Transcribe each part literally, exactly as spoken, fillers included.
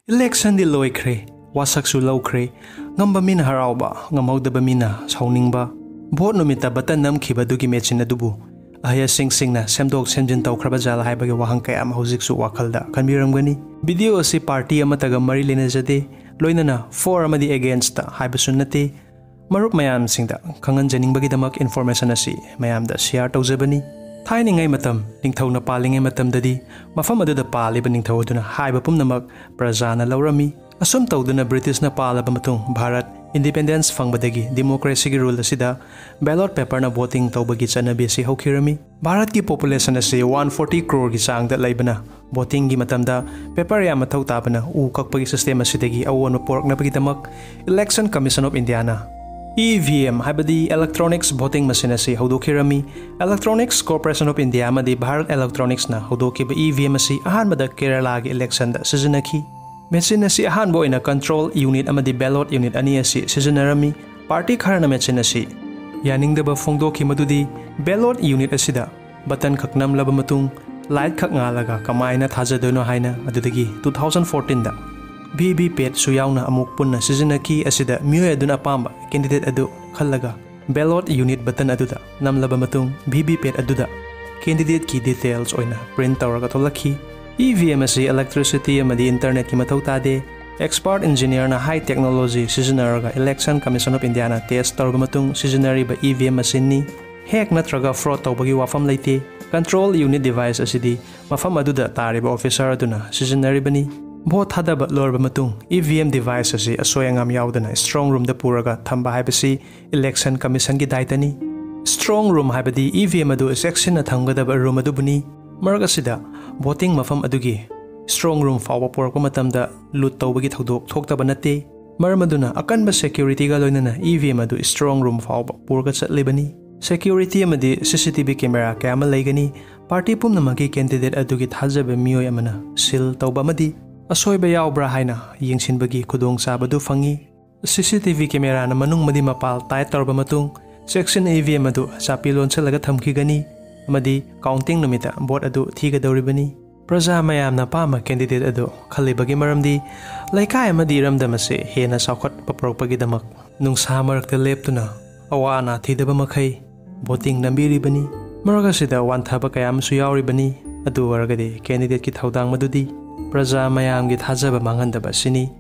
Electionꯗꯤ ꯂꯣꯏꯈ꯭ꯔꯦ, ꯋꯥꯁꯛꯁꯨ ꯂꯧꯈ꯭ꯔꯦ꯫ ꯉꯝꯕ ꯃꯤꯅ ꯍꯔꯥꯎꯕ, ꯉꯝꯍꯧꯗꯕ ꯃꯤꯅ ꯁꯥꯎꯅꯤꯡꯕ꯫ Vote ꯅꯨꯃꯤꯠꯇ button ꯅꯝꯈꯤꯕ ꯑꯗꯨꯒꯤ machine ꯑꯗꯨꯕꯨ ꯑꯍꯩꯁꯤꯡꯁꯤꯡꯅ ꯁꯦꯝꯗꯣꯛ ꯁꯦꯝꯖꯤꯟ ꯇꯧꯈ꯭ꯔꯕ ꯖꯥꯠꯂꯥ ꯍꯥꯏꯕꯒꯤ ꯋꯥꯍꯪ ꯀꯌꯥ ꯑꯃ ꯍꯧꯖꯤꯛꯁꯨ ꯋꯥꯈꯜꯗ ꯈꯟꯕꯤꯔꯝꯒꯅꯤ꯫ Video ꯑꯁꯤ party ꯑꯃꯠꯇꯒ ꯃꯔꯤ ꯂꯩꯅꯖꯗꯦ, ꯂꯣꯏꯅꯅ for ꯑꯃꯗꯤ againstꯇ ꯍꯥꯏꯕꯁꯨ ꯅꯠꯇꯦ꯫ ꯃꯔꯨꯞ ꯃꯌꯥꯝꯁꯤꯡꯗ ꯈꯪꯍꯟꯖꯅꯤꯡꯕꯒꯤꯗꯃꯛ information ꯑꯁꯤ ꯃꯌꯥꯝꯗ share ꯇꯧꯖꯕꯅꯤ꯫ ꯊꯥꯏꯅꯉꯩ ꯃꯇꯝ, ꯅꯤꯡꯊꯧꯅ ꯄꯥꯜꯂꯤꯉꯩ ꯃꯇꯝꯗꯗꯤ ꯃꯐꯝ ꯑꯗꯨꯗ ꯄꯥꯜꯂꯤꯕ ꯅꯤꯡꯊꯧ ꯑꯗꯨꯅ ꯍꯥꯏꯕ ꯄꯨꯝꯅꯃꯛ ꯄ꯭ꯔꯖꯥꯅ ꯂꯧꯔꯝꯃꯤ꯫ ꯑꯁꯨꯝ ꯇꯧꯗꯨꯅ Britishꯅ ꯄꯥꯜꯂꯕ ꯃꯇꯨꯡ ꯚꯥꯔꯠ independence ꯐꯪꯕꯗꯒꯤ democracyꯒꯤ rule ꯑꯁꯤꯗ ballot paperꯅ voting ꯇꯧꯕꯒꯤ ꯆꯠꯅꯕꯤ ꯑꯁꯤ ꯍꯧꯈꯤꯔꯝꯃꯤ꯫ ꯚꯥꯔꯠꯀꯤ population ꯑꯁꯤ one forty croreꯒꯤ ꯆꯥꯡꯗ ꯂꯩꯕꯅ, votingꯒꯤ ꯃꯇꯝꯗ paper ꯌꯥꯝ ꯃꯊꯧ ꯇꯥꯕꯅ ꯎ ꯀꯛꯄꯒꯤ system ꯑꯁꯤꯗꯒꯤ ꯑꯑꯣꯟꯕ ꯄꯨꯔꯛꯅꯕꯒꯤꯗꯃꯛ Election Commission of Indiaꯅ EVM, ꯍꯥꯏꯕꯗꯤ Electronics Voting Machine ꯑꯁꯤ ꯍꯧꯗꯣꯛꯈꯤꯔꯝꯃꯤ꯫ Electronics Corporation of India ꯑꯃꯗꯤ Bharat Electronicsꯅ ꯍꯧꯗꯣꯛꯈꯤꯕ EVM ꯑꯁꯤ ꯑꯍꯥꯟꯕꯗ ꯀꯦꯔꯂꯥꯒꯤ electionꯗ ꯁꯤꯖꯤꯟꯅꯈꯤ꯫ Machine ꯑꯁꯤ ꯑꯍꯥꯟꯕ ꯑꯣꯏꯅ control unit ꯑꯃꯗꯤ ballot unit ꯑꯅꯤ ꯑꯁꯤ ꯁꯤꯖꯤꯟꯅꯔꯝꯃꯤ꯫ Party ꯈꯔꯅ machine ꯑꯁꯤ ꯌꯥꯅꯤꯡꯗꯕ ꯐꯣꯡꯗꯣꯛꯈꯤ, ꯃꯗꯨꯗꯤ ballot unit ꯑꯁꯤꯗ button ꯈꯛ ꯅꯝꯂꯕ ꯃꯇꯨꯡ light ꯈꯛ ꯉꯥꯜꯂꯒ ꯀꯃꯥꯏꯅ ꯊꯥꯖꯗꯣꯏꯅꯣ ꯍꯥꯏꯅ꯫ ꯑꯗꯨꯗꯒꯤ two thousand fourteenꯗ VVPATꯁꯨ ꯌꯥꯎꯅ ꯑꯃꯨꯛ ꯄꯨꯟꯅ ꯁꯤꯖꯤꯟꯅꯈꯤ꯫ ꯑꯁꯤꯗ ꯃꯤꯑꯣꯏ ꯑꯗꯨꯅ ꯑꯄꯥꯝꯕ candidate ꯑꯗꯨ ꯈꯜꯂꯒ ballot unit button ꯑꯗꯨꯗ ꯅꯝꯂꯕ ꯃꯇꯨꯡ VVPAT ꯑꯗꯨꯗ candidateꯀꯤ details ꯑꯣꯏꯅ print ꯇꯧꯔꯒ ꯊꯣꯛꯂꯛꯈꯤ꯫ EVM ꯑꯁꯤ electricity ꯑꯃꯗꯤ internetꯀꯤ ꯃꯊꯧ ꯇꯥꯗꯦ꯫ Expert engineerꯅ high technology ꯁꯤꯖꯤꯟꯅꯔꯒ Election Commission of Indiaꯅ test ꯇꯧꯔꯕ ꯃꯇꯨꯡ ꯁꯤꯖꯤꯟꯅꯔꯤꯕ EVM machineꯅꯤ꯫ Hack ꯅꯠꯇ꯭ꯔꯒ fraud ꯇꯧꯕꯒꯤ ꯋꯥꯐꯝ ꯂꯩꯇꯦ꯫ Control unit device ꯑꯁꯤꯗꯤ ꯃꯐꯝ ꯑꯗꯨꯗ ꯇꯥꯔꯤꯕ officer ꯑꯗꯨꯅ ꯁꯤꯖꯤꯟꯅꯔꯤꯕꯅꯤ꯫ Vote ꯊꯥꯗꯕ ꯂꯣꯏꯔꯕ ꯃꯇꯨꯡ EVM device ꯑꯁꯤ ꯑꯁꯣꯏ ꯑꯉꯥꯝ ꯌꯥꯎꯗꯅ strong roomꯗ ꯄꯨꯔꯒ ꯊꯝꯕ ꯍꯥꯏꯕꯁꯤ Election Commissionꯒꯤ ꯗꯥꯏꯇꯅꯤ꯫ Strong room ꯍꯥꯏꯕꯗꯤ EVM ꯑꯗꯨ ꯆꯦꯛꯁꯤꯟꯅ ꯊꯝꯒꯗꯕ room ꯑꯗꯨꯕꯨꯅꯤ꯫ ꯃꯔꯛ ꯑꯁꯤꯗ voting ꯃꯐꯝ ꯑꯗꯨꯒꯤ strong room ꯐꯥꯎꯕ ꯄꯨꯔꯛꯄ ꯃꯇꯝꯗ loot ꯇꯧꯕꯒꯤ ꯊꯧꯗꯣꯛ ꯊꯣꯛꯇꯕ ꯅꯠꯇꯦ꯫ ꯃꯔꯝ ꯑꯗꯨꯅ ꯑꯀꯟꯕ securityꯒ ꯂꯣꯏꯅꯅ EVM ꯑꯗꯨ strong room ꯐꯥꯎꯕ ꯄꯨꯔꯒ ꯆꯠꯂꯤꯕꯅꯤ꯫ Security ꯑꯃꯗꯤ CCTV camera ꯀꯌꯥ ꯑꯃ ꯂꯩꯒꯅꯤ꯫ Party ꯄꯨꯝꯅꯃꯛꯀꯤ candidate ꯑꯗꯨꯒꯤ ꯊꯥꯖꯕ ꯃꯤꯑꯣꯏ ꯑꯃꯅ seal ꯇꯧꯕ ꯑꯃꯗꯤ ꯑꯁꯣꯏꯕ ꯌꯥꯎꯕ꯭ꯔꯥ ꯍꯥꯏꯅ ꯌꯦꯡꯁꯤꯟꯕꯒꯤ ꯈꯨꯗꯣꯡꯆꯥꯕꯗꯨ ꯐꯪꯏ꯫ CCTV cameraꯅ ꯃꯅꯨꯡ ꯑꯃꯗꯤ ꯃꯄꯥꯜ tight ꯇꯧꯔꯕ ꯃꯇꯨꯡ, ꯆꯦꯛꯁꯤꯟ EVM ꯑꯗꯨ ꯆꯥꯄꯤ ꯂꯣꯟꯁꯤꯜꯂꯒ ꯊꯝꯈꯤꯒꯅꯤ ꯑꯃꯗꯤ counting ꯅꯨꯃꯤꯠꯇ vote ꯑꯗꯨ ꯊꯤꯒꯗꯧꯔꯤꯕꯅꯤ꯫ ꯄ꯭ꯔꯖꯥ ꯃꯌꯥꯝꯅ ꯑꯄꯥꯝꯕ ꯀꯦꯟꯗꯤꯗꯦꯠ ꯑꯗꯨ ꯈꯜꯂꯤꯕꯒꯤ ꯃꯔꯝꯗꯤ ꯂꯩꯀꯥꯏ ꯑꯃꯗꯤ ꯏꯔꯝꯗꯝ ꯑꯁꯤ ꯍꯦꯟꯅ ꯆꯥꯎꯈꯠꯄ ꯄꯨꯔꯛꯄꯒꯤꯗꯃꯛ ꯅꯨꯡꯁꯥ ꯃꯔꯛꯇ ꯂꯦꯞꯇꯨꯅ ꯑꯋꯥ ꯑꯅꯥ ꯊꯤꯗꯕ ꯃꯈꯩ ꯚꯣꯇꯤꯡ ꯅꯝꯕꯤꯔꯤꯕꯅꯤ꯫ ꯃꯔꯛ ꯑꯁꯤꯗ ꯋꯥꯟꯊꯕ ꯀꯌꯥ ꯑꯃꯁꯨ ꯌꯥꯎꯔꯤꯕꯅꯤ꯫ ꯑꯗꯨ ꯑꯣꯏꯔꯒꯗꯤ ꯀꯦꯟꯗꯤꯗꯦꯠꯀꯤ ꯊꯧꯗꯥꯡ ꯃꯗꯨꯗꯤ ꯄ꯭ꯔꯖꯥ ꯃꯌꯥꯝꯒꯤ ꯊꯥꯖꯕ ꯃꯥꯡꯍꯟꯗꯕ ꯑꯁꯤꯅꯤ꯫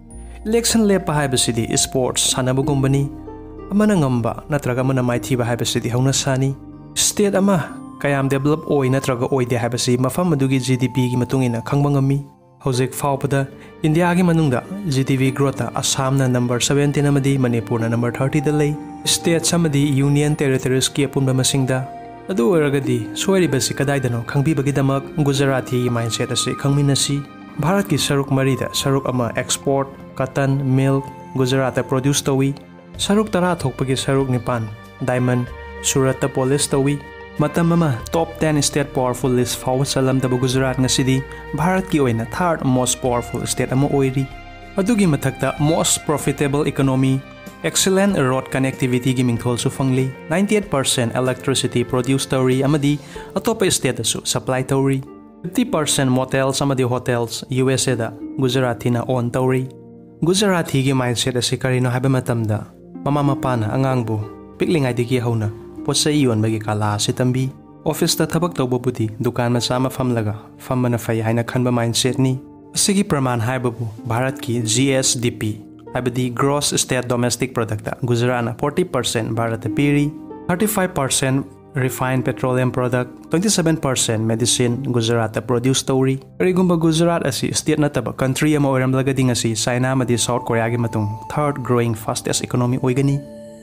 ꯏꯂꯦꯛꯁꯟ ꯂꯦꯞꯄ ꯍꯥꯏꯕꯁꯤꯗꯤ ꯏꯁꯄꯣꯔꯠꯁ ꯁꯥꯟꯅꯕꯒꯨꯝꯕꯅꯤ꯫ ꯑꯃꯅ ꯉꯝꯕ ꯅꯠꯇ꯭ꯔꯒ ꯑꯃꯅ ꯃꯥꯏꯊꯤꯕ ꯍꯥꯏꯕꯁꯤꯗꯤ ꯍꯧꯅꯁꯥꯅꯤ꯫ ꯁ꯭ꯇꯦꯠ ꯑꯃ ꯀꯌꯥꯝ ꯗꯦꯕꯂꯞ ꯑꯣꯏ ꯅꯠꯇ꯭ꯔꯒ ꯑꯣꯏꯗꯦ ꯍꯥꯏꯕꯁꯤ ꯃꯐꯝ ꯑꯗꯨꯒꯤ ꯖꯤ ꯗꯤ ꯄꯤꯒꯤ ꯃꯇꯨꯡ ꯏꯟꯅ ꯈꯪꯕ ꯉꯝꯃꯤ꯫ ꯍꯧꯖꯤꯛ ꯐꯥꯎꯕꯗ ꯏꯟꯗꯤꯌꯥꯒꯤ ꯃꯅꯨꯡꯗ ꯖꯤ ꯗꯤ ꯄꯤ ꯒ꯭ꯔꯣꯠꯇ ꯑꯁꯥꯝꯅ ꯅꯝꯕꯔ ꯁꯕꯦꯟꯇꯤꯟ ꯑꯃꯗꯤ ꯃꯅꯤꯄꯨꯔꯅ ꯅꯝꯕꯔ ꯊꯥꯔꯇꯤꯗ ꯂꯩ꯫ ꯁ꯭ꯇꯦꯠꯁ ꯑꯃꯗꯤ ꯌꯨꯅꯤꯌꯟ ꯇꯦꯔꯤꯇꯣꯔꯤꯁꯀꯤ ꯑꯄꯨꯟꯕ ꯃꯁꯤꯡꯗ꯫ ꯑꯗꯨ ꯑꯣꯏꯔꯒꯗꯤ ꯁꯣꯏꯔꯤꯕꯁꯤ ꯀꯗꯥꯏꯗꯅꯣ ꯈꯪꯕꯤꯕꯒꯤꯗꯃꯛ ꯒꯨꯖꯔꯥꯇꯤꯒꯤ ꯃꯥꯏꯟꯁꯦꯠ ꯑꯁꯤ ꯈꯪꯃꯤꯟꯅꯁꯤ꯫ ꯚꯥꯔꯠꯀꯤ ꯁꯔꯨꯛ ꯃꯔꯤꯗ ꯁꯔꯨꯛ ꯑꯃ ꯑꯦꯛꯁꯄꯣꯔꯠ, ꯀꯇꯟ, ꯃꯤꯜꯛ, ꯒꯨꯖꯔꯥꯠꯇ ꯄ꯭ꯔꯣꯗ꯭ꯌꯨꯁ ꯇꯧꯏ꯫ ꯁꯔꯨꯛ ꯇꯔꯥ ꯊꯣꯛꯄꯒꯤ ꯁꯔꯨꯛ ꯅꯤꯄꯥꯟ ꯗꯥꯏꯃꯟ, ꯁꯨꯔꯠꯇ ꯄꯣꯂꯤꯁ ꯇꯧꯏ꯫ ꯃꯇꯝ ꯑꯃ ꯇꯣꯞ ꯇꯦꯟ ꯁ꯭ꯇꯦꯠ ꯄꯥꯋꯔꯐꯨꯜ ꯂꯤꯁ ꯐꯥꯎꯕ ꯆꯜꯂꯝꯗꯕ ꯒꯨꯖꯔꯥꯠ ꯉꯁꯤꯗꯤ ꯚꯥꯔꯠꯀꯤ ꯑꯣꯏꯅ ꯊꯥꯔꯠ ꯃꯣꯁ ꯄꯥꯋꯔꯐꯨꯜ ꯁ꯭ꯇꯦꯠ ꯑꯃ ꯑꯣꯏꯔꯤ꯫ ꯑꯗꯨꯒꯤ ꯃꯊꯛꯇ most profitable economy, excellent road ꯀꯅꯦꯛꯇꯤꯚꯤꯇꯤꯒꯤ ꯃꯤꯡꯊꯣꯜꯁꯨ ꯐꯪꯂꯤ꯫ Ninety eight percent electricity produce ꯇꯧꯔꯤ ꯑꯃꯗꯤ ꯑꯇꯣꯞꯄ ꯁ꯭ꯇꯦꯠꯇꯁꯨ ꯁꯄ꯭ꯂꯥꯏ ꯇꯧꯔꯤ꯫ ꯐꯤꯐꯇꯤ ꯄꯥꯔꯁꯦꯟ ꯃꯣꯇꯦꯜꯁ ꯑꯃꯗꯤ ꯍꯣꯇꯦꯜꯁ ꯌꯨ ꯑꯦꯁ ꯑꯦꯗ ꯒꯨꯖꯔꯥꯇꯤꯅ ꯑꯣꯟ ꯇꯧꯔꯤ꯫ ꯒꯨꯖꯔꯥꯇꯤꯒꯤ ꯃꯥꯏꯟꯁꯦꯠ ꯑꯁꯤ ꯀꯔꯤꯅꯣ ꯍꯥꯏꯕ ꯃꯇꯝꯗ, ꯃꯃꯥ ꯃꯄꯥꯅ ꯑꯉꯥꯡꯕꯨ ꯄꯤꯛꯂꯤꯉꯩꯗꯒꯤ ꯍꯧꯅ ꯄꯣꯠ ꯆꯩ ꯌꯣꯟꯕꯒꯤ ꯀꯂꯥ ꯑꯁꯤ ꯇꯝꯕꯤ꯫ ꯑꯣꯐꯤꯁꯇ ꯊꯕꯛ ꯇꯧꯕꯕꯨꯗꯤ ꯗꯨꯀꯥꯟ ꯃꯆꯥ ꯑꯃ ꯐꯝꯂꯒ ꯐꯝꯕꯅ ꯐꯩ ꯍꯥꯏꯅ ꯈꯟꯕ ꯃꯥꯏꯟꯁꯦꯠꯅꯤ꯫ ꯑꯁꯤꯒꯤ ꯄ꯭ꯔꯃꯥꯟ ꯍꯥꯏꯕꯕꯨ ꯚꯥꯔꯠꯀꯤ ꯖꯤ ꯑꯦꯁ ꯗꯤ ꯄꯤ, ꯍꯥꯏꯕꯗꯤ ꯒ꯭ꯔꯣꯁ ꯁ꯭ꯇꯦꯠ ꯗꯣꯃꯦꯁꯇꯤꯛ ꯄ꯭ꯔꯗꯛꯇ ꯒꯨꯖꯔꯥꯠꯅ ꯐꯣꯔꯇꯤ ꯄꯥꯔꯁꯦꯟ ꯚꯥꯔꯠꯇ ꯄꯤꯔꯤ, thirty five percent refine petroleum product, twenty seven percent medicine ꯒꯨꯖꯔꯥꯠꯇ ꯄ꯭ꯔꯣꯗ꯭ꯌꯨꯁ ꯇꯧꯔꯤ꯫ ꯀꯔꯤꯒꯨꯝꯕ ꯒꯨꯖꯔꯥꯠ ꯑꯁꯤ ꯁ꯭ꯇꯦꯠ ꯅꯠꯇꯕ ꯀꯟꯇ꯭ꯔꯤ ꯑꯃ ꯑꯣꯏꯔꯝꯂꯒꯗꯤ ꯉꯁꯤ ꯆꯥꯏꯅꯥ ꯑꯃꯗꯤ ꯁꯥꯎꯠ ꯀꯣꯔꯤꯌꯥꯒꯤ ꯃꯇꯨꯡ ꯊꯥꯔꯠ ꯒ꯭ꯔꯣꯋꯤꯡ ꯐꯥꯁꯇꯦꯁ ꯏꯀꯣꯅꯣꯃꯤ ꯑꯣꯏꯒꯅꯤ꯫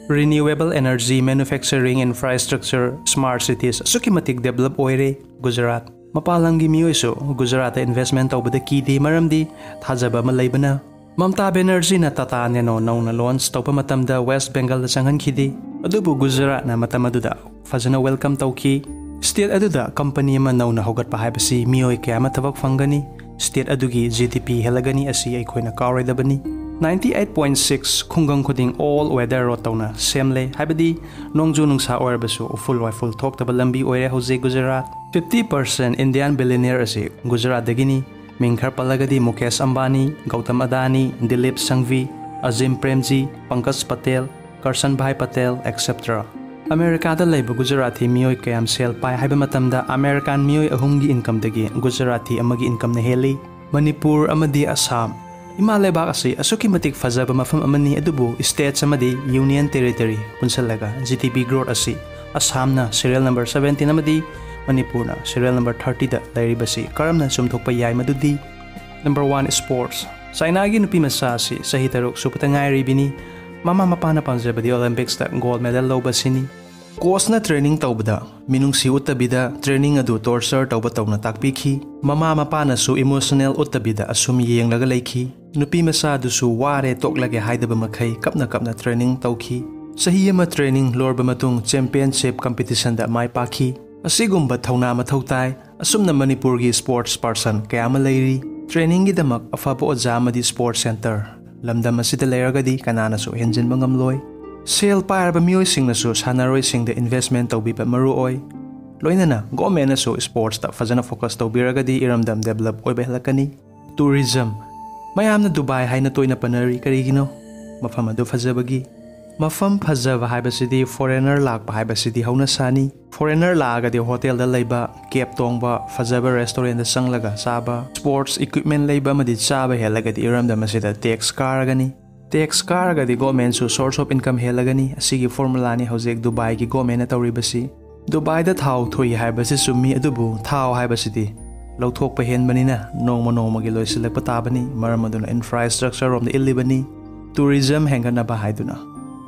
Renewable energy, manufacturing, infrastructure, smart cities ꯑꯁꯨꯛꯀꯤ ꯃꯇꯤꯛ ꯗꯦꯕꯂꯞ ꯑꯣꯏꯔꯦ꯫ ꯒꯨꯖꯔꯥꯠ ꯃꯄꯥꯟ ꯂꯝꯒꯤ ꯃꯤꯑꯣꯏꯁꯨ ꯒꯨꯖꯔꯥꯠꯇ ꯏꯟꯚꯦꯁ꯭ꯠꯃꯦꯟ ꯇꯧꯕꯗ ꯀꯤꯗꯦ, ꯃꯔꯝꯗꯤ ꯊꯥꯖꯕ ꯑꯃ ꯂꯩꯕꯅ꯫ ꯃꯝꯇꯥ ꯕꯦꯅꯔꯖꯤꯅ ꯇꯥꯇꯥ ꯅꯦꯅꯣ ꯅꯧꯅ ꯂꯣꯟꯆ ꯇꯧꯕ ꯃꯇꯝꯗ ꯋꯦꯁ꯭ꯠ ꯕꯦꯡꯒꯜꯗ ꯆꯪꯍꯟꯈꯤꯗꯦ꯫ ꯑꯗꯨꯕꯨ ꯒꯨꯖꯔꯥꯠꯅ ꯃꯇꯝ ꯑꯗꯨꯗ ꯐꯖꯅ ꯋꯦꯜꯀꯝ ꯇꯧꯈꯤ꯫ ꯁ꯭ꯇꯦꯠ ꯑꯗꯨꯗ ꯀꯝꯄꯅꯤ ꯑꯃ ꯅꯧꯅ ꯍꯧꯒꯠꯄ ꯍꯥꯏꯕꯁꯤ ꯃꯤꯑꯣꯏ ꯀꯌꯥ ꯑꯃ ꯊꯕꯛ ꯐꯪꯒꯅꯤ, ꯁ꯭ꯇꯦꯠ ꯑꯗꯨꯒꯤ ꯖꯤ ꯗꯤ ꯄꯤ ꯍꯦꯜꯂꯒꯅꯤ, ꯑꯁꯤ ꯑꯩꯈꯣꯏꯅ ꯀꯥꯎꯔꯣꯏꯗꯕꯅꯤ꯫ ꯅꯥꯏꯟꯇꯤ ꯑꯩꯠ ꯄꯣꯏꯟꯠ ꯁꯤꯛꯁ ꯈꯨꯡꯒꯪ ꯈꯨꯗꯤꯡ ꯑꯣꯜ ꯋꯦꯗꯔ ꯔꯣꯗ ꯇꯧꯅ ꯁꯦꯝꯂꯦ, ꯍꯥꯏꯕꯗꯤ ꯅꯣꯡꯖꯨ ꯅꯨꯡꯁꯥ ꯑꯣꯏꯔꯕꯁꯨ ꯎꯐꯨꯜ ꯋꯥꯏꯐꯨꯜ ꯊꯣꯛꯇꯕ ꯂꯝꯕꯤ ꯑꯣꯏꯔꯦ ꯍꯧꯖꯤꯛ Gujarat. Fifty percent Indian billionaire ꯑꯁꯤ ꯒꯨꯖꯔꯥꯠꯇꯒꯤꯅꯤ꯫ ꯃꯤꯡ ꯈꯔ ꯄꯜꯂꯒꯗꯤ ꯃꯨꯀꯦꯁ ꯑꯝꯕꯥꯅꯤ, ꯒꯧꯇꯝ ꯑꯗꯥꯅꯤ, ꯗꯤꯂꯤꯞ ꯁꯪꯚꯤ, ꯑꯖꯤꯝ ꯄ꯭ꯔꯦꯝꯖꯤ, ꯄꯪꯀꯖ ꯄꯇꯦꯜ, ꯀꯔꯁꯟ ꯚꯥꯏ ꯄꯇꯦꯜ, ꯑꯦꯛꯁꯦꯇ꯭ꯔꯥ꯫ ꯑꯃꯦꯔꯤꯀꯥꯗ ꯂꯩꯕ ꯒꯨꯖꯔꯥꯇꯤ ꯃꯤꯑꯣꯏ ꯀꯌꯥꯝ ꯁꯦꯜ ꯄꯥꯏ ꯍꯥꯏꯕ ꯃꯇꯝꯗ, ꯑꯃꯦꯔꯤꯀꯥꯟ ꯃꯤꯑꯣꯏ ꯑꯍꯨꯝꯒꯤ ꯏꯟꯀꯝꯗꯒꯤ ꯒꯨꯖꯔꯥꯇꯤ ꯑꯃꯒꯤ ꯏꯟꯀꯝꯅ ꯍꯦꯜꯂꯤ꯫ ꯃꯅꯤꯄꯨꯔ ꯑꯃꯗꯤ ꯑꯁꯥꯝ꯫ ꯏꯃꯥ ꯂꯩꯕꯥꯛ ꯑꯁꯤ ꯑꯁꯨꯛꯀꯤ ꯃꯇꯤꯛ ꯐꯖꯕ ꯃꯐꯝ ꯑꯃꯅꯤ, ꯑꯗꯨꯕꯨ ꯁ꯭ꯇꯦꯠꯁ ꯑꯃꯗꯤ ꯌꯨꯅꯤꯌꯟ ꯇꯦꯔꯤꯇꯔꯤ ꯄꯨꯟꯁꯤꯜꯂꯒ ꯖꯤ ꯗꯤ ꯄꯤ ꯒ꯭ꯔꯣꯠ ꯑꯁꯤ ꯑꯁꯥꯝꯅ ꯁꯤꯔꯤꯌꯦꯜ ꯅꯝꯕꯔ ꯁꯕꯦꯟꯇꯤꯟ ꯑꯃꯗꯤ ꯃꯅꯤꯄꯨꯔꯅ ꯁꯤꯔꯤꯌꯦꯜ ꯅꯝꯕꯔ ꯊꯥꯔꯇꯤꯗ ꯂꯩꯔꯤꯕꯁꯤ ꯀꯔꯝꯅ ꯆꯨꯝꯊꯣꯛꯄ ꯌꯥꯏ? ꯃꯗꯨꯗꯤ, ꯅꯝꯕꯔ ꯋꯥꯟ, ꯁ꯭ꯄꯣꯔꯠꯁ꯫ ꯆꯥꯏꯅꯥꯒꯤ ꯅꯨꯄꯤ ꯃꯆꯥ ꯑꯁꯤ ꯆꯍꯤ ꯇꯔꯨꯛ ꯁꯨꯕꯇ ꯉꯥꯏꯔꯤꯕꯤꯅꯤ꯫ ꯃꯃꯥ ꯃꯄꯥꯅ ꯄꯥꯝꯖꯕꯗꯤ ꯑꯣꯂꯦꯝꯄꯤꯛꯁꯇ ꯒꯣꯜꯗ ꯃꯦꯗꯜ ꯂꯧꯕ ꯑꯁꯤꯅꯤ꯫ ꯀꯣꯆꯅ ꯇ꯭ꯔꯦꯅꯤꯡ ꯇꯧꯕꯗ ꯃꯤꯅꯨꯡꯁꯤ ꯎꯠꯇꯕꯤꯗ ꯇ꯭ꯔꯦꯅꯤꯡ ꯑꯗꯨ ꯇꯣꯔꯆꯔ ꯇꯧꯕ ꯇꯧꯅ ꯇꯥꯛꯄꯤꯈꯤ꯫ ꯃꯃꯥ ꯃꯄꯥꯅꯁꯨ ꯏꯃꯣꯁꯅꯦꯜ ꯎꯠꯇꯕꯤꯗ ꯑꯁꯨꯝ ꯌꯦꯡꯂꯒ ꯂꯩꯈꯤ꯫ ꯅꯨꯄꯤ ꯃꯆꯥꯗꯨꯁꯨ ꯋꯥꯔꯦ, ꯇꯣꯛꯂꯒꯦ ꯍꯥꯏꯗꯕ ꯃꯈꯩ ꯀꯞꯅ ꯀꯞꯅ ꯇ꯭ꯔꯦꯅꯤꯡ ꯇꯧꯈꯤ꯫ ꯆꯍꯤ ꯑꯃ ꯇ꯭ꯔꯦꯅꯤꯡ ꯂꯣꯏꯔꯕ ꯃꯇꯨꯡ ꯆꯦꯝꯄꯤꯌꯟꯁꯤꯞ ꯀꯝꯄꯤꯇꯤꯁꯟꯗ ꯃꯥꯏ ꯄꯥꯛꯈꯤ꯫ ꯑꯁꯤꯒꯨꯝꯕ ꯊꯧꯅꯥ ꯃꯊꯧ ꯇꯥꯏ꯫ ꯑꯁꯨꯝꯅ ꯃꯅꯤꯄꯨꯔꯒꯤ ꯁ꯭ꯄꯣꯔꯠꯁ ꯄꯥꯔꯁꯟ ꯀꯌꯥ ꯑꯃ ꯂꯩꯔꯤ꯫ ꯇ꯭ꯔꯦꯅꯤꯡꯒꯤꯗꯃꯛ ꯑꯐꯕ ꯑꯣꯖꯥ ꯑꯃꯗꯤ ꯁ꯭ꯄꯣꯔꯠꯁ ꯁꯦꯟꯇꯔ ꯂꯝꯗꯝ ꯑꯁꯤꯗ ꯂꯩꯔꯒꯗꯤ ꯀꯅꯥꯅꯁꯨ ꯍꯦꯟꯖꯤꯟꯕ ꯉꯝꯂꯣꯏ꯫ ꯁꯦꯜ ꯄꯥꯏꯔꯕ ꯃꯤꯑꯣꯏꯁꯤꯡꯅꯁꯨ ꯁꯥꯟꯅꯔꯣꯏꯁꯤꯡꯗ ꯏꯟꯚꯦꯁꯃꯦꯟ ꯇꯧꯕꯤꯕ ꯃꯔꯨ ꯑꯣꯏ꯫ ꯂꯣꯏꯅꯅ ꯒꯣꯔꯃꯦꯟꯅꯁꯨ ꯁ꯭ꯄꯣꯔꯠꯁꯇ ꯐꯖꯅ ꯐꯣꯀꯁ ꯇꯧꯕꯤꯔꯒꯗꯤ ꯏꯔꯝꯗꯝ ꯗꯦꯕꯂꯞ ꯑꯣꯏꯕ ꯍꯦꯜꯂꯛꯀꯅꯤ꯫ ꯇꯨꯔꯤꯖꯝ꯫ ꯃꯌꯥꯝꯅ ꯗꯨꯕꯥꯏ ꯍꯥꯏꯅ ꯇꯣꯏꯅ ꯄꯟꯅꯔꯤ, ꯀꯔꯤꯒꯤꯅꯣ? ꯃꯐꯝ ꯑꯗꯨ ꯐꯖꯕꯒꯤ꯫ ꯃꯐꯝ ꯐꯖꯕ ꯍꯥꯏꯕꯁꯤꯗꯤ ꯐꯣꯔꯦꯅꯔ ꯂꯥꯛꯄ ꯍꯥꯏꯕꯁꯤꯗꯤ ꯍꯧꯅꯁꯥꯅꯤ꯫ ꯐꯣꯔꯦꯅꯔ ꯂꯥꯛꯑꯒꯗꯤ ꯍꯣꯇꯦꯜꯗ ꯂꯩꯕ, ꯀꯦꯞ ꯇꯣꯡꯕ, ꯐꯖꯕ ꯔꯦꯁꯇꯨꯔꯦꯟꯗ ꯆꯪꯂꯒ ꯆꯥꯕ, ꯁ꯭ꯄꯣꯔꯠꯁ ꯏꯀ꯭ꯋꯤꯞꯃꯦꯟ ꯂꯩꯕ ꯑꯃꯗꯤ ꯆꯥꯕ ꯍꯦꯜꯂꯒꯗꯤ ꯏꯔꯝꯗꯝ ꯑꯁꯤꯗ ꯇꯦꯛꯁ ꯀꯥꯔꯒꯅꯤ꯫ ꯇꯦꯛꯁ ꯀꯥꯔꯒꯗꯤ ꯒꯣꯔꯃꯦꯟꯁꯨ ꯁꯣꯔꯁ ꯑꯣꯐ ꯏꯟꯀꯝ ꯍꯦꯜꯂꯒꯅꯤ꯫ ꯑꯁꯤꯒꯤ ꯐꯣꯔꯃꯨꯂꯥꯅꯤ ꯍꯧꯖꯤꯛ ꯗꯨꯕꯥꯏꯒꯤ ꯒꯣꯔꯃꯦꯟꯅ ꯇꯧꯔꯤꯕꯁꯤ꯫ ꯗꯨꯕꯥꯏꯗ ꯊꯥꯎ ꯊꯣꯛꯏ ꯍꯥꯏꯕꯁꯤ ꯆꯨꯝꯃꯤ, ꯑꯗꯨꯕꯨ ꯊꯥꯎ ꯍꯥꯏꯕꯁꯤꯗꯤ ꯂꯧꯊꯣꯛꯄ ꯍꯦꯟꯕꯅꯤꯅ ꯅꯣꯡꯃ ꯅꯣꯡꯃꯒꯤ ꯂꯣꯏꯁꯤꯜꯂꯛꯄ ꯇꯥꯕꯅꯤ꯫ ꯃꯔꯝ ꯑꯗꯨꯅ ꯏꯟꯐ꯭ꯔꯥꯁ꯭ꯇ꯭ꯔꯛꯆꯔ ꯔꯣꯝꯗ ꯏꯜꯂꯤꯕꯅꯤ꯫ ꯇꯨꯔꯤꯖꯝ ꯍꯦꯟꯒꯠꯅꯕ ꯍꯥꯏꯗꯨꯅ꯫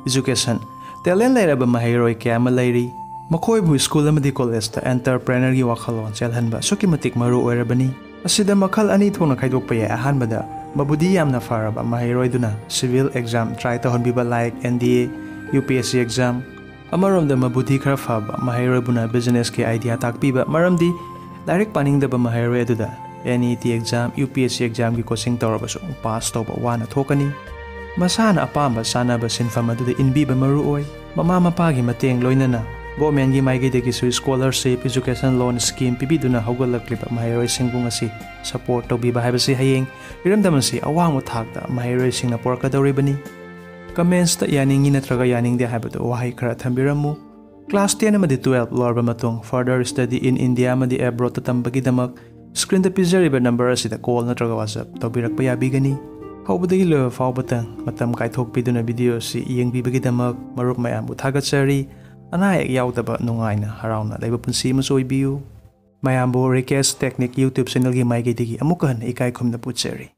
ꯏꯖꯨꯀꯦꯁꯟ꯫ ꯇꯦꯂꯦꯟ ꯂꯩꯔꯕ ꯃꯍꯩꯔꯣꯏ ꯀꯌꯥ ꯑꯃ ꯂꯩꯔꯤ꯫ ꯃꯈꯣꯏꯕꯨ ꯁ꯭ꯀꯨꯜ ꯑꯃꯗꯤ ꯀꯣꯂꯦꯖꯇ ꯑꯦꯟꯇꯔꯄ꯭ꯔꯦꯅꯔꯒꯤ ꯋꯥꯈꯜꯂꯣꯟ ꯆꯦꯜꯍꯟꯕ ꯑꯁꯨꯛꯀꯤ ꯃꯇꯤꯛ ꯃꯔꯨ ꯑꯣꯏꯔꯕꯅꯤ꯫ ꯑꯁꯤꯗ ꯃꯈꯜ ꯑꯅꯤ ꯊꯣꯛꯅ ꯈꯥꯏꯗꯣꯛꯄ ꯌꯥꯏ꯫ ꯑꯍꯥꯟꯕꯗ, ꯃꯕꯨꯗꯤ ꯌꯥꯝꯅ ꯐꯔꯕ ꯃꯍꯩꯔꯣꯏꯗꯨꯅ ꯁꯤꯚꯤꯜ ꯑꯦꯛꯖꯥꯝ ꯇ꯭ꯔꯥꯏ ꯇꯧꯍꯟꯕꯤꯕ, like N D A, U P S C exam. ꯑꯃꯔꯣꯝꯗ, ꯃꯕꯨꯗꯤ ꯈꯔ ꯐꯕ ꯃꯍꯩꯔꯣꯏꯕꯨꯅ ꯕꯤꯖꯤꯅꯦꯁꯀꯤ ꯑꯥꯏꯗꯤꯌꯥ ꯇꯥꯛꯄꯤꯕ, ꯃꯔꯝꯗꯤ ꯂꯥꯏꯔꯤꯛ ꯄꯥꯅꯤꯡꯗꯕ ꯃꯍꯩꯔꯣꯏ ꯑꯗꯨꯗ N E T exam, U P S ꯁꯤ ꯑꯦꯛꯖꯥꯝꯒꯤ ꯀꯣꯆꯤꯡ ꯇꯧꯔꯕꯁꯨ ꯄꯥꯁ ꯇꯧꯕ ꯋꯥꯅ ꯊꯣꯛꯀꯅꯤ꯫ ꯃꯁꯥꯅ ꯑꯄꯥꯝꯕ ꯆꯥꯅꯕ ꯁꯤꯟꯐꯝ ꯑꯗꯨꯗ ꯏꯟꯕꯤꯕ ꯃꯔꯨ ꯑꯣꯏ꯫ ꯃꯃꯥ ꯃꯄꯥꯒꯤ ꯃꯇꯦꯡ ꯂꯣꯏꯅꯅ ꯒꯣꯔꯃꯦꯟꯒꯤ ꯃꯥꯏꯀꯩꯗꯒꯤꯁꯨ ꯁ꯭ꯀꯣꯂꯔꯁꯤꯞ, ꯏꯖꯨꯀꯦꯁꯟ ꯂꯣꯟ ꯁ꯭ꯀꯤꯝ ꯄꯤꯕꯤꯗꯨꯅ ꯍꯧꯒꯠꯂꯛꯂꯤꯕ ꯃꯍꯩꯔꯣꯏꯁꯤꯡꯕꯨ ꯉꯁꯤ ꯁꯄꯣꯔꯠ ꯇꯧꯕꯤꯕ ꯍꯥꯏꯕꯁꯤ ꯍꯌꯦꯡ ꯏꯔꯝꯗꯝ ꯑꯁꯤ ꯑꯋꯥꯡꯕ ꯊꯥꯛꯇ ꯃꯍꯩꯔꯣꯏꯁꯤꯡꯅ ꯄꯨꯔꯛꯀꯗꯧꯔꯤꯕꯅꯤ꯫ ꯀꯃꯦꯟꯁꯇ ꯌꯥꯅꯤꯡꯉꯤ ꯅꯠꯇ꯭ꯔꯒ ꯌꯥꯅꯤꯡꯗꯦ ꯍꯥꯏꯕꯗꯨ ꯋꯥꯍꯩ ꯈꯔ ꯊꯝꯕꯤꯔꯝꯃꯨ꯫ ꯀ꯭ꯂꯥꯁ ꯇꯦꯟ ꯑꯃꯗꯤ ꯇꯨꯋꯦꯜꯕ ꯂꯣꯏꯔꯕ ꯃꯇꯨꯡ further study in India ꯑꯃꯗꯤ ꯑꯦꯕ꯭ꯔꯣꯗꯇ ꯇꯝꯕꯒꯤꯗꯃꯛ ꯁ꯭ꯀ꯭ꯔꯤꯟꯗ ꯄꯤꯖꯔꯤꯕ ꯅꯝꯕꯔ ꯑꯁꯤꯗ ꯀꯣꯜ ꯅꯠꯇ꯭ꯔꯒ ꯋꯥꯆꯞ ꯇꯧꯕꯤꯔꯛꯄ ꯌꯥꯕꯤꯒꯅꯤ꯫ ꯍꯧꯕꯗꯒꯤ ꯂꯣꯏꯕ ꯐꯥꯎꯕꯇꯪ ꯃꯇꯝ ꯀꯥꯏꯊꯣꯛꯄꯤꯗꯨꯅ ꯚꯤꯗꯤꯑꯣ ꯑꯁꯤ ꯌꯦꯡꯕꯤꯕꯒꯤꯗꯃꯛ ꯃꯔꯨꯞ ꯃꯌꯥꯝꯕꯨ ꯊꯥꯒꯠꯆꯔꯤ꯫ ꯑꯅꯥ ꯑꯌꯦꯛ ꯌꯥꯎꯗꯕ ꯅꯨꯡꯉꯥꯏꯅ ꯍꯔꯥꯎꯅ ꯂꯩꯕ ꯄꯨꯟꯁꯤ ꯑꯃꯁꯨ ꯑꯣꯏꯕꯤꯌꯨ꯫ ꯃꯌꯥꯝꯕꯨ ꯔꯤꯀꯦꯁ ꯇꯦꯛꯅꯤꯛ YouTube ꯆꯦꯅꯦꯜꯒꯤ ꯃꯥꯏꯀꯩꯗꯒꯤ ꯑꯃꯨꯛꯀ ꯍꯟꯅ ꯏꯀꯥꯏ ꯈꯨꯝꯅ ꯄꯨꯖꯔꯤ꯫